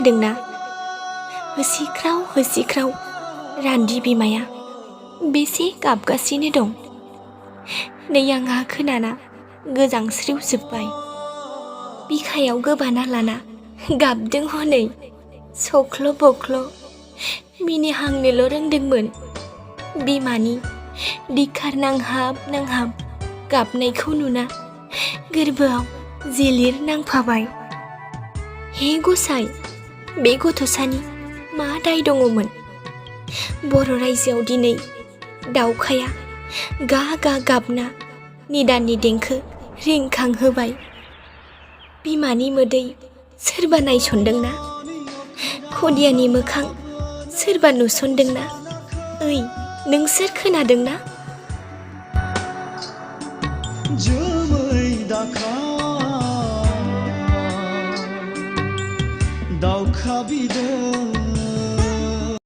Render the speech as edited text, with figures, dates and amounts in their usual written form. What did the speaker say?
खोनादोंना होसिख्राव रान्दि बिमाया बेसे गाबगासिनो दं। नै आंहा खोनाना गोजांस्रिवजोब्बाय। बिखायाव गोबाना लाना गाबदों हनै सख्ल' बख्ल' मिनिहांनोल' रोंदोंमोन। बिमानि दिखार नांहाब गाबनायखौ नुना गोरबोआव जिलिर नांफाबाय। हे गसाइ, बे गथ'सानि मा दाय दङमोन? बर' रायजोआव दिनै दावखाया गा गाबना निदाननि देंखो रिंखांहोबाय। बिमानि मोदै सोरबा नायसनदोंना? खुदियानि मोखां सोरबा नुसनदोंना? ओइ, नोंसोर खोनादोंना? जोमै दाखा दावखा बिदों